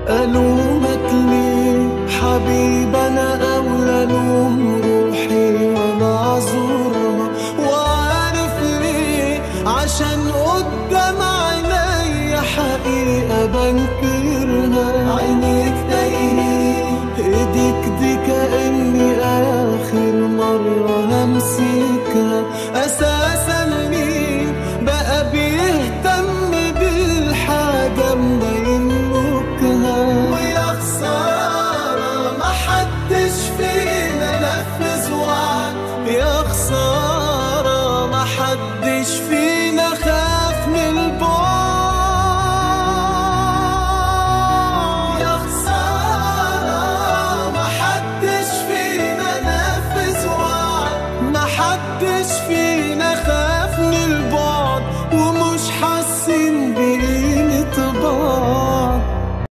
ألومك ليه حبيب أنا أولى ألوم روحي وأنا أعذرها، وعارف ليه عشان قدام عينيا حقيقة بنكرها. عينيك تايهين ايديك دي كأني آخر مرة همسكها، أساسا